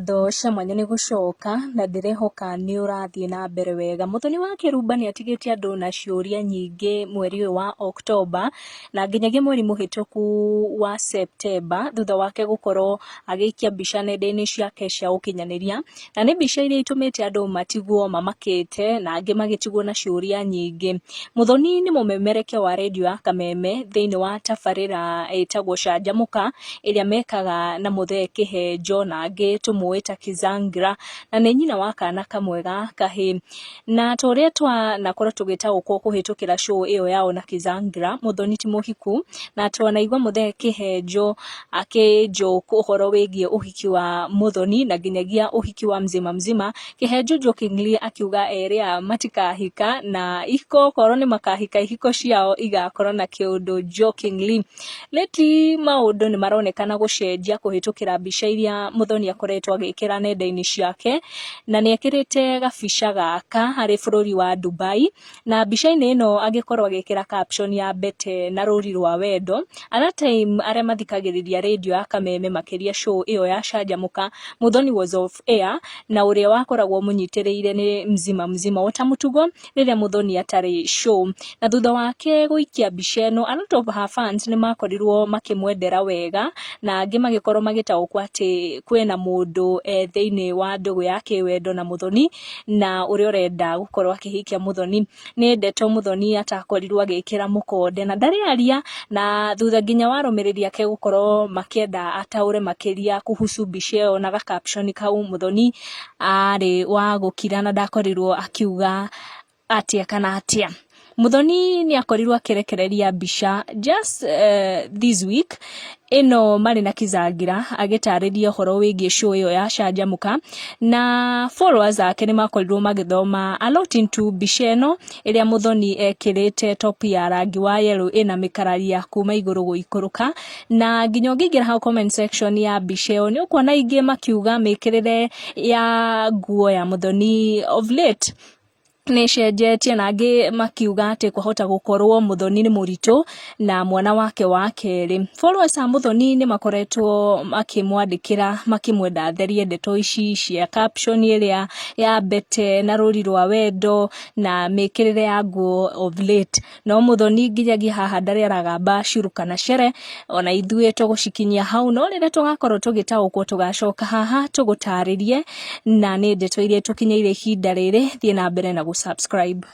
Ngatho cia mwanya nĩ gũcoka na ndĩrehoka nĩ ũrathiĩ na mbere wega. Mũthoni wa Kĩrumba nĩ atigĩte andũ na ciũria nyingĩ mweri ũyũ wa Oktomba na nginyagia mweri mũhĩtũku wa Septemba thutha wake gũkorwo agĩikia mbica nenda-inĩ ciake cia ũkinyanĩria. Na nĩ mbica iria itũmĩte andũ matigwo mamakĩte na angĩ magĩtigwo na ciũria nyingĩ. Mũthoni nĩ mũmemerekia wa rendio ya Kameme thĩinĩ wa tabarĩra ĩtagwo Canjamũka ĩrĩa mekaga na Mũthee Kĩhenjo na angĩ tũmũĩ ta Kizangra, na nĩ nyina wa kana kamwe ga kahĩĩ. Na ta ũrĩa twanakorwo tũgĩtaũkwo kũhĩtũkĩra show ĩyo yao na Kizangra, Mũthoni ti mũhiku, na twanaigua Mũthee Kĩhenjo akĩ joke ũhoro wĩgiĩ ũhiki wa Mũthoni na nginyagia ũhiki wa Mzima Mzima, Kĩhenjo jokingly akiuga erĩ aya matikahika na ihiko okorwo nĩ makahika ihiko ciao igakorwo na kĩũndũ jokingly. Lately maũndũ nĩ maronekana gũcenjia kũhĩtũkĩra mbica iria Mũthoni akoretwo agĩkĩra nenda-inĩ ciake, na nĩ ekĩrĩte gabica gaka arĩ bũrũri wa Dubai, na mbica-inĩ ĩno agĩkorwo agĩkĩra caption ya mbete na rũri rwa wendo. At that time arĩa mathikagĩrĩria rĩndiũ ya Kameme makĩria show ĩyo ya Canjamũka, Mũthoni was off air, na ũrĩa wakoragwo amũnyitĩrĩire nĩ Mzima Mzima. Ota mũtugo rĩrĩa Muthoni atarĩ show. Na thutha wake gũikia mbica ĩno, a lot of her fans nĩ makorirwo makĩmwendera wega, na angĩ magĩkorwo magĩtaũkwo atĩ kwĩna mũndũ e thĩinĩ wa ndũgũ ya kĩwendo na Muthoni, na ũrĩa ũrenda gũkorwo akĩhikia Muthoni. Nĩ ndeto Muthoni atakorirwo agĩkĩra mũkonde na ndarĩ aria, na thutha nginya wa arũmĩrĩri ake gũkorwo makĩenda ataũre makĩria kuhusu mbica ĩyo na ga caption kau, Muthoni arĩ wa gũkira na ndakorirwo akiuga atĩa kana atĩa. Muthoni nĩ akorirwo akĩrekereria mbica just this week ĩno marĩ na Kizangira agĩtarĩria ũhoro wĩgiĩ show ĩyo ya Canjamũka, na followers ake nĩ makorirwo magĩthoma a lot into mbica ĩno ĩrĩa Muthoni ekĩrĩte top ya rangi wa yellow ĩna mĩkararia kuma igũrũ gũikũrũka, na nginya ũngĩingĩra hau comment section ya mbica ĩyo nĩ ũkuona aingĩ makiuga mĩkĩrĩre ya nguo ya Muthoni of late nĩ ĩcenjetie, na angĩ makiuga atĩ kwahota gũkorwo Muthoni nĩ mũritũ na mwana wake wa kerĩ. Followers a Muthoni nĩ makoretwo makĩmwandĩkĩra makĩmwenda atherie ndeto ici cia caption ĩrĩa ya mbete na rũri rwa wendo na mĩkĩrĩre ya nguo of late. No Muthoni nginyagia haha ndarĩ aragamba curu kana cere, ona ithuĩ tũgũcikinyia hau, no rĩrĩa tũgakorwo tũgĩtaũkwo tũgacoka haha tũgũtarĩrie, na nĩ ndeto iria tũkinyĩire ihinda rĩrĩ. Thiĩ na mbere na gũ subscribe.